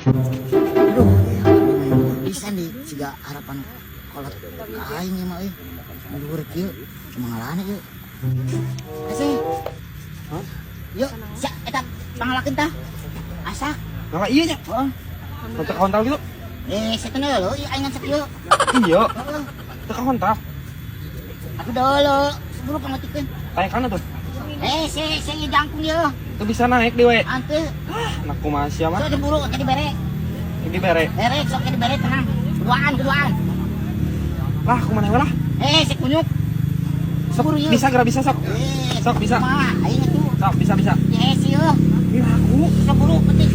Aduh, pisan di siga harapan kolot ka aing ieu mah euy. Luhur kieu mangalana ieu. Kasih. Hah? Yuk, sia eta pangalakeun tah. Asak. Ngala iya nya. Heeh. Teu kontal gitu. Eh, setan lho, ieu aing ngan sakieu. Iya, Heeh. teu kontal. Aku dulu, sebelum pangatikeun. Tanya kana tuh. Eh, se se ieu jangkung ieu. Teu bisa naik dewe. Ante, Nah, kumaha sia mah? sok diburu ke dibere. Ini bere. Bere, sok ke dibere tenang. Keduaan, keduaan. Lah, kumaha we lah. Eh, si kunyuk. Sok Buru, yuk. bisa geura bisa sok. Eh, Sok, bisa. Kumaha, aing atuh. Sok bisa bisa. Eh, si ieu. Ih, aku Sok buru petik.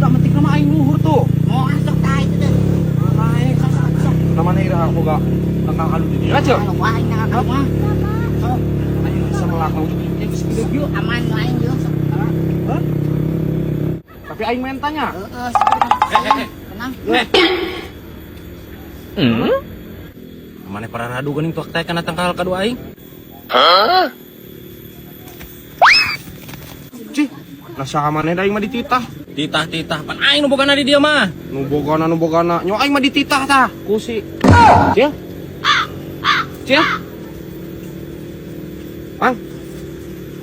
udah metik nama aing luhur tuh. Mau sok tah itu teh. Naik. Sok sok sok. Namanya ira aku gak tentang halu di dia aja. Kalau wah aing nang kalau mah. Sok, Aing bisa melak mau juga geus gede kieu. aman nu aing ieu sok. Hah? Tapi aing mentanya. Heeh, sok. Tenang. Mana para radu geuning tuak teh kana tangkal kadua aing. Cih, lah saha maneh da aing mah dititah. Titah-titah pan aing nu bogana di dieu mah. Nu bogana nu bogana. Nyo aing mah dititah tah. Ku si Cil. Cil. Mang.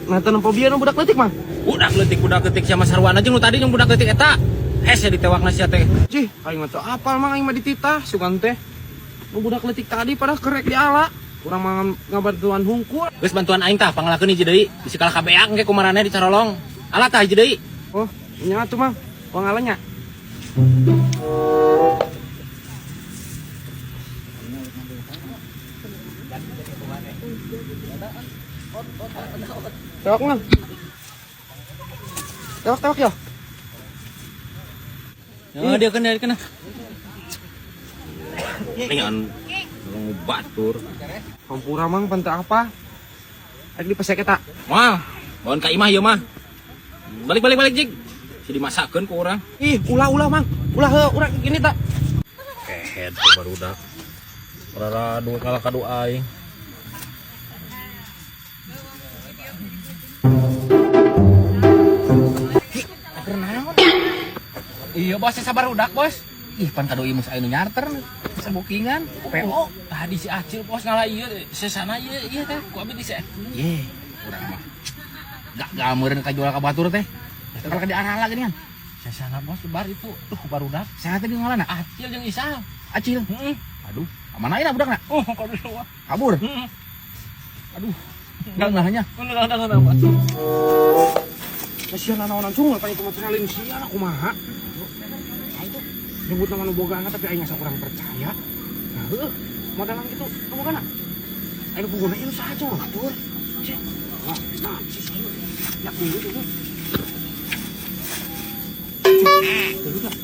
Nah, teu nempo bieu nu budak leutik, Mang. Budak leutik sia mah sarwana jeung nu tadi jeung budak leutik eta. Hese ditewakna sia teh. Cih, aing mah teu apal Mang aing mah dititah sugan teh. Nu budak leutik tadi pada kerek di ala. Urang mah ngabantuan hungkul. Geus bantuan aing tah pangalakeun hiji deui. Bisi kalah kabeak engke kumaraneh dicarolong. Ala tah hiji deui. Oh, nya atuh Mang. Pangalanya. Tewak, Mang. Tewak, tewak ya. Ya dia kena dia kena. Ringan batur. Hampura Mang pan teu apa. Aing dipesek eta. Moal, bawan ka imah ieu mah. Balik balik balik jig. Si dimasakkeun ku urang. Ih, ulah ulah Mang. Ulah heuh urang gini tak. Kehed tuh barudak. Raradu kalah kadu aing. Iya bos, saya barudak bos. Ih, pan kadu ieu aya nu nyarter, bisa bookingan. PO. Tadi si Acil bos ngalah ieu, sesana ieu ieu teh, ku abi diseekeun. Ye, urang mah. Gak gameureun kajual ka batur teh. Kalau ka diarah lagi kan. Sesana bos bar itu, tuh barudak. Saha teh ngalana? Acil jeung Isal. Acil. Heeh. Aduh, mana ieu budakna? Oh, kabur. Kabur. Heeh. Aduh. Enggak nahanya. Enggak bos. Sia nanaonan cungul pan itu mah cenah lain sia lah kumaha. Nah, itu. Nyebut nama nu bogana tapi aing asa kurang percaya. Nah, heuh, modalan kitu nu bogana. Aing nu bogana ieu saha cong? Atur. Cih. Nah, nah, si sayu. Ya tunggu tunggu. Cih, tunggu tak?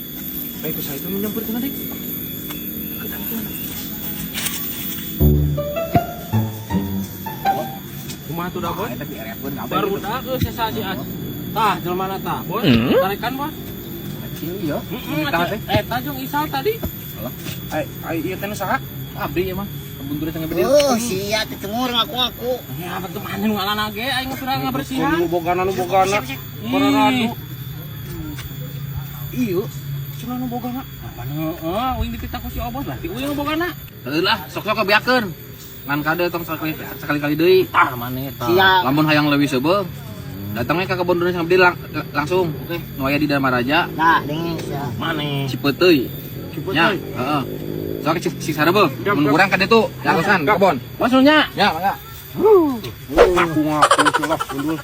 Baik, saya itu menyamperkeun adik. Ketan ketan. Kumaha tuh dah, Bos? Eta diarepeun kabeh. Barudak euy sesa si Acil. Tah, jelema tah, bos. Tarikan, bos. Acil ieu. Heeh, eta jeung Isal tadi. Ai, ai ieu teh nu saha? Abdi ieu mah. Kebun duri tengah bedil. Oh, sia teh cemur ngaku-ngaku. Ya, betul mana nu ngalana ge aing mah surang ngabersihan. Nu bogana nu bogana. Pararadu. Iya, cenah nu bogana. Mana heeh, uing dititah ku si Obos lah, ti uing nu bogana. Heuh lah, sok-sok kebeakeun. Ngan kade tong sekali-kali deui. Tah maneh tah. Siap. Lamun hayang leuwih seubeuh, datangnya ke kebun duri tengah bedil langsung. Oke, nu aya di Darmaraja. Nah, dengin sia. Maneh. Cipeuteui. Cipeuteui. Ya, heeh. Sok sik sareubeuh. Siap, Mun siap. urang ka ditu, langsungan Siap. kebon. Maksudnya? Ya, mangga. Ngaku ngaku lah, gundul.